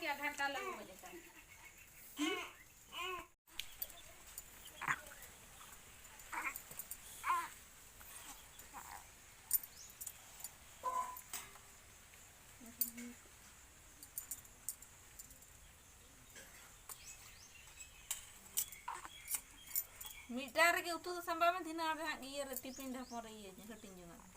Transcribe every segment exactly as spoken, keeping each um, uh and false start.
ᱜᱷᱟᱱᱴᱟ ᱞᱮ ᱜᱚᱡ ᱟᱠᱟᱱ᱾ ᱢᱤᱫᱴᱟᱝ ᱨᱮᱜᱮ ᱩᱛᱩ ᱫᱚ ᱥᱟᱢᱵᱟᱣ ᱢᱮ, ᱫᱷᱤᱱᱟᱹᱝ ᱟᱨ ᱦᱟᱸᱜ ᱤᱭᱟᱹ ᱨᱮ ᱴᱤᱯᱤᱱ ᱰᱷᱟᱯᱚᱱ ᱨᱮ ᱤᱭᱟᱹ ᱦᱟᱹᱴᱤᱧ ᱡᱚᱝᱟᱜ ᱢᱮ᱾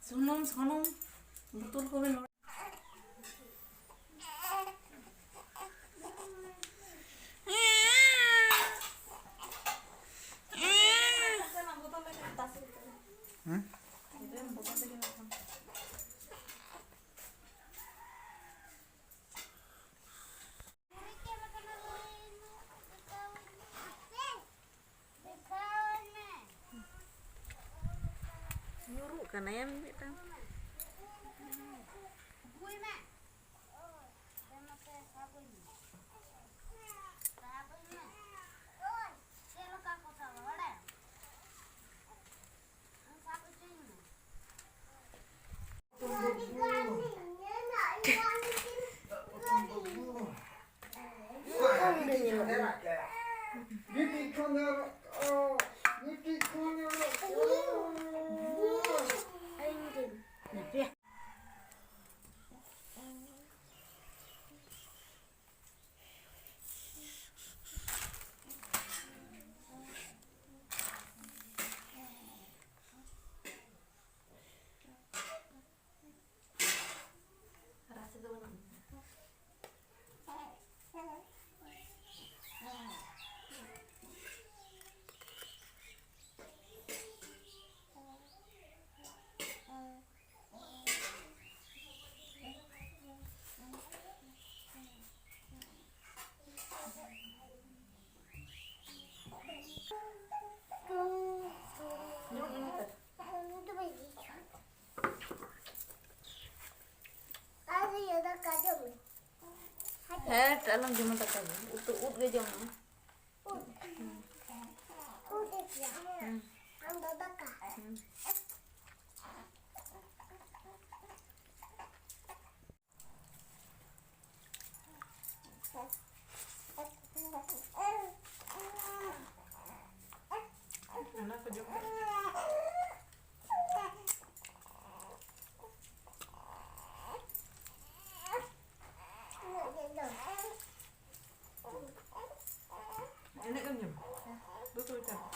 ᱥᱩᱱᱩᱢ, ᱥᱩᱱᱩᱢ ᱵᱳᱛᱚᱞ ᱠᱚᱵᱮᱱ ᱦᱮᱸ? ᱧᱩᱨᱩᱜ ᱠᱟᱱᱟᱭᱟ ᱢᱤᱫᱴᱟᱝ᱾ ᱦᱮᱸ, ᱟᱞᱚᱢ ᱡᱚᱢᱟ ᱫᱟᱠᱟ ᱜᱮ᱾ ᱩᱛᱩ ᱩᱫ ᱜᱮ ᱡᱚᱢ ᱢᱮ᱾ ᱦᱩᱸ᱾ ᱚᱱᱟ ᱠᱚ ᱡᱚᱢ ᱢᱮ᱾ ᱤᱱᱟᱹᱜ ᱜᱮᱢ ᱡᱚᱢᱟ? ᱫᱩ ᱛᱩᱨᱩᱭ ᱪᱟᱱᱟ᱾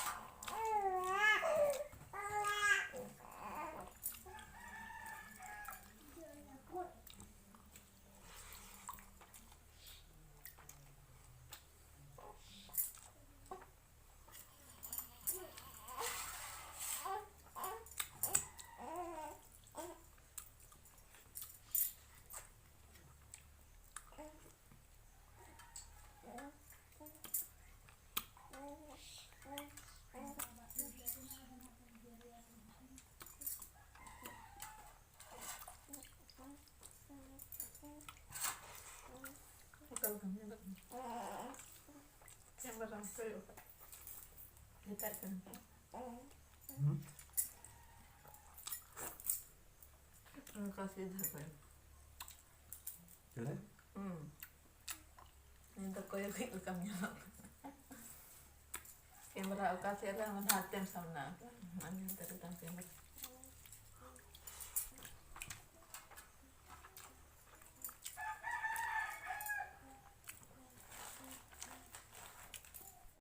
ᱚᱠᱟ ᱞᱮᱠᱟᱢ ᱧᱮᱞᱚᱜ ᱠᱟᱱᱟ? ᱠᱮᱢᱮᱨᱟᱢ ᱠᱚᱭᱚᱜ ᱠᱟᱜ᱾ ᱢᱮᱛᱟᱜ ᱠᱟᱱᱟ᱾ ᱦᱩᱸ? ᱚᱱᱠᱟ ᱥᱤᱫᱷᱟᱹ ᱠᱚᱭᱚᱜ᱾ ᱪᱮᱫ? ᱦᱩᱸ᱾ ᱱᱤᱛ ᱫᱚ ᱠᱚᱭᱚᱜ ᱦᱩᱭᱩᱜ ᱞᱮᱠᱟᱢ ᱧᱮᱞᱚᱜ ᱠᱟᱱᱟ᱾ ᱠᱮᱢᱮᱨᱟ ᱚᱠᱟ ᱥᱮᱫ ᱨᱮ, ᱚᱱᱟ ᱦᱟᱱᱛᱮᱢ ᱥᱟᱢᱱᱟ ᱟᱠᱟᱫ᱾ ᱟᱨ ᱱᱚᱛᱮ ᱨᱮ ᱛᱟᱢ ᱠᱮᱢᱮᱨᱟ᱾